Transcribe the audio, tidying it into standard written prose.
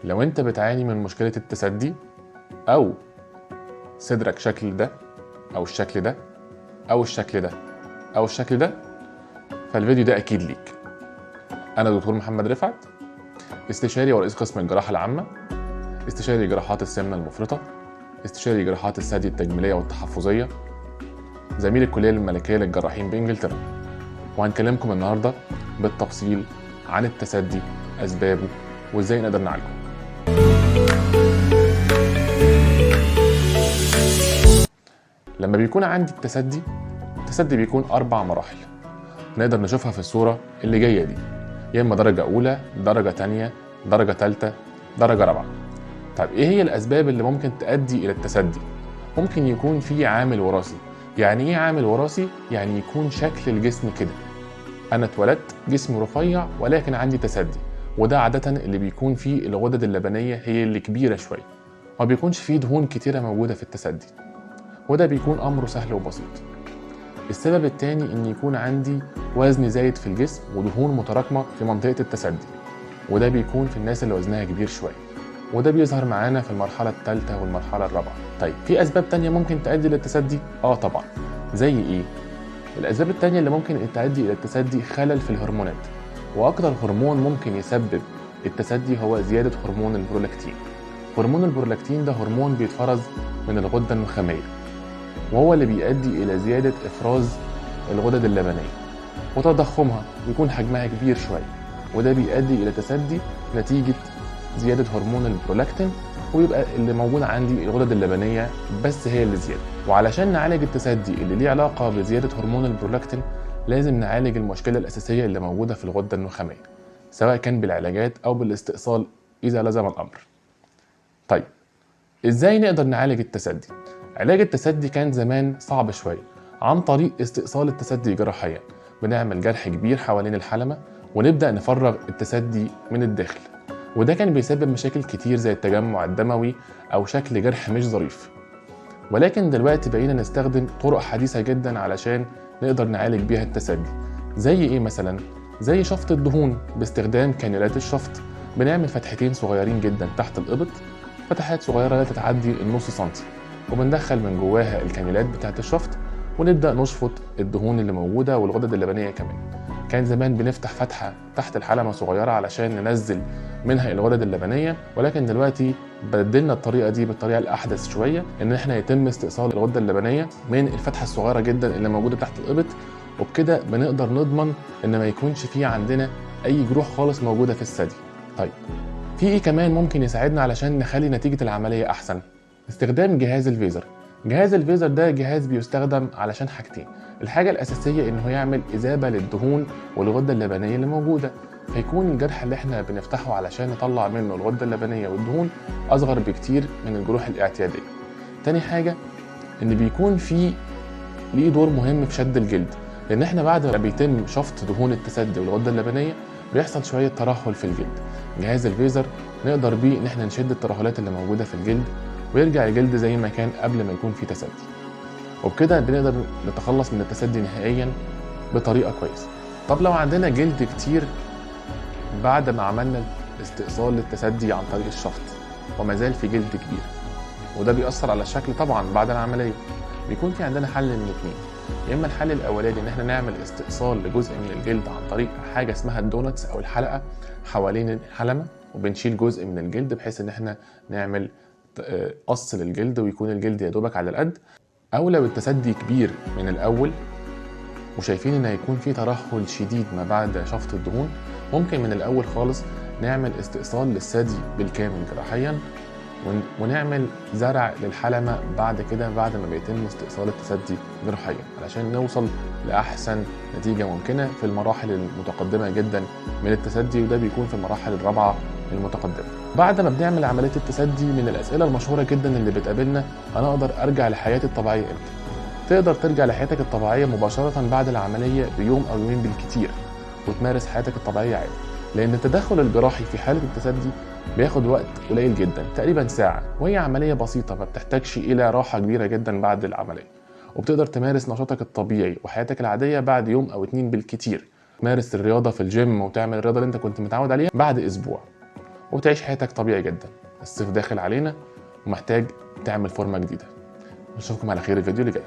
لو انت بتعاني من مشكلة التثدي او صدرك شكل ده او الشكل ده او الشكل ده او الشكل ده، فالفيديو ده اكيد ليك. انا دكتور محمد رفعت، استشاري ورئيس قسم الجراحة العامة، استشاري جراحات السمنة المفرطة، استشاري جراحات الثدي التجميلية والتحفظية، زميل الكلية الملكية للجراحين بإنجلترا. وهنكلمكم النهاردة بالتفصيل عن التثدي، أسبابه وإزاي نقدر نعالجه. لما بيكون عندي التثدي، التثدي بيكون 4 مراحل نقدر نشوفها في الصورة اللي جاية دي، يا إما درجة أولى، درجة تانية، درجة تالتة، درجة رابعة. طيب إيه هي الأسباب اللي ممكن تؤدي إلى التثدي؟ ممكن يكون في عامل وراثي. يعني إيه عامل وراثي؟ يعني يكون شكل الجسم كده، أنا اتولدت جسمي رفيع ولكن عندي تثدي، وده عادة اللي بيكون فيه الغدد اللبنية هي اللي كبيرة شوية، ما بيكونش فيه دهون كتيرة موجودة في التثدي، وده بيكون أمره سهل وبسيط. السبب التاني إن يكون عندي وزن زايد في الجسم ودهون متراكمة في منطقة التثدي، وده بيكون في الناس اللي وزنها كبير شوية، وده بيظهر معانا في المرحلة الثالثة والمرحلة الرابعة. طيب في أسباب تانية ممكن تؤدي للتثدي؟ طبعا. زي إيه؟ الأسباب التانية اللي ممكن تؤدي إلى التثدي خلل في الهرمونات، وأكتر هرمون ممكن يسبب التثدي هو زيادة هرمون البرولاكتين. هرمون البرولاكتين ده هرمون بيتفرز من الغدة النخامية، وهو اللي بيؤدي إلى زيادة إفراز الغدد اللبنية وتضخمها ويكون حجمها كبير شوية، وده بيؤدي إلى تثدي نتيجة زيادة هرمون البرولاكتين، ويبقى اللي موجود عندي الغدد اللبنية بس هي اللي زيادة. وعلشان نعالج التثدي اللي ليه علاقة بزيادة هرمون البرولاكتين لازم نعالج المشكلة الأساسية اللي موجودة في الغدة النخامية، سواء كان بالعلاجات أو بالاستئصال إذا لزم الأمر. طيب إزاي نقدر نعالج التثدي؟ علاج التثدي كان زمان صعب شوية، عن طريق استئصال التثدي جراحيا. بنعمل جرح كبير حوالين الحلمة ونبدأ نفرغ التثدي من الداخل، وده كان بيسبب مشاكل كتير زي التجمع الدموي أو شكل جرح مش ظريف. ولكن دلوقتي بقينا نستخدم طرق حديثة جدا علشان نقدر نعالج بيها التثدي. زي إيه مثلا؟ زي شفط الدهون باستخدام كانيولات الشفط. بنعمل فتحتين صغيرين جدا تحت الإبط، فتحات صغيرة لا تتعدي النص سنتي، وبندخل من جواها الكانيولات بتاعة الشفط ونبدأ نشفط الدهون اللي موجودة والغدد اللبنية كمان. كان زمان بنفتح فتحة تحت الحلمة صغيرة علشان ننزل منها الغدد اللبنية، ولكن دلوقتي بدلنا الطريقة دي بالطريقة الأحدث شوية، إن إحنا يتم استئصال الغدة اللبنية من الفتحة الصغيرة جدا اللي موجودة تحت الإبط، وبكده بنقدر نضمن إن ما يكونش في عندنا أي جروح خالص موجودة في الثدي. طيب في إيه كمان ممكن يساعدنا علشان نخلي نتيجة العملية أحسن؟ استخدام جهاز الفيزر. جهاز الفيزر ده جهاز بيستخدم علشان حاجتين. الحاجة الأساسية إنه يعمل إذابة للدهون والغدة اللبنية اللي موجودة، فيكون الجرح اللي احنا بنفتحه علشان نطلع منه الغدة اللبنية والدهون أصغر بكتير من الجروح الاعتيادية. تاني حاجة إن بيكون في ليه دور مهم في شد الجلد، لأن احنا بعد ما بيتم شفط دهون التثدي والغدة اللبنية بيحصل شوية ترهل في الجلد. جهاز الفيزر نقدر بيه إن احنا نشد الترهلات اللي موجودة في الجلد ويرجع الجلد زي ما كان قبل ما يكون في تثدي، وبكده بنقدر نتخلص من التثدي نهائيا بطريقة كويسة. طب لو عندنا جلد كتير بعد ما عملنا استئصال للتثدي عن طريق الشفط وما زال في جلد كبير، وده بيأثر على الشكل طبعا بعد العملية، بيكون في عندنا حل من اتنين. يا اما الحل الاولاني ان احنا نعمل استئصال لجزء من الجلد عن طريق حاجة اسمها ال donuts او الحلقة حوالين الحلمة، وبنشيل جزء من الجلد بحيث ان احنا نعمل قص للجلد ويكون الجلد يا دوبك على القد. او لو التثدي كبير من الاول وشايفين ان هيكون في ترهل شديد ما بعد شفط الدهون، ممكن من الاول خالص نعمل استئصال للثدي بالكامل جراحيا، ونعمل زرع للحلمة بعد كده بعد ما بيتم استئصال التثدي جراحيا، علشان نوصل لأحسن نتيجة ممكنة في المراحل المتقدمة جدا من التثدي، وده بيكون في المراحل الرابعة المتقدمة. بعد ما بنعمل عملية التثدي، من الأسئلة المشهورة جدا اللي بتقابلنا، أنا أقدر أرجع لحياتي الطبيعية إمتى؟ تقدر ترجع لحياتك الطبيعية مباشرة بعد العملية بيوم أو يومين بالكتير، وتمارس حياتك الطبيعية عادي، لأن التدخل الجراحي في حالة التثدي بياخد وقت قليل جدا، تقريبا ساعة، وهي عملية بسيطة ما بتحتاجش إلى راحة كبيرة جدا بعد العملية، وبتقدر تمارس نشاطك الطبيعي وحياتك العادية بعد يوم أو اتنين بالكتير. تمارس الرياضة في الجيم وتعمل الرياضة اللي انت كنت متعود عليها بعد أسبوع. وتعيش حياتك طبيعي جدا. الصيف داخل علينا ومحتاج تعمل فورمة جديدة. نشوفكم على خير الفيديو اللي جاي.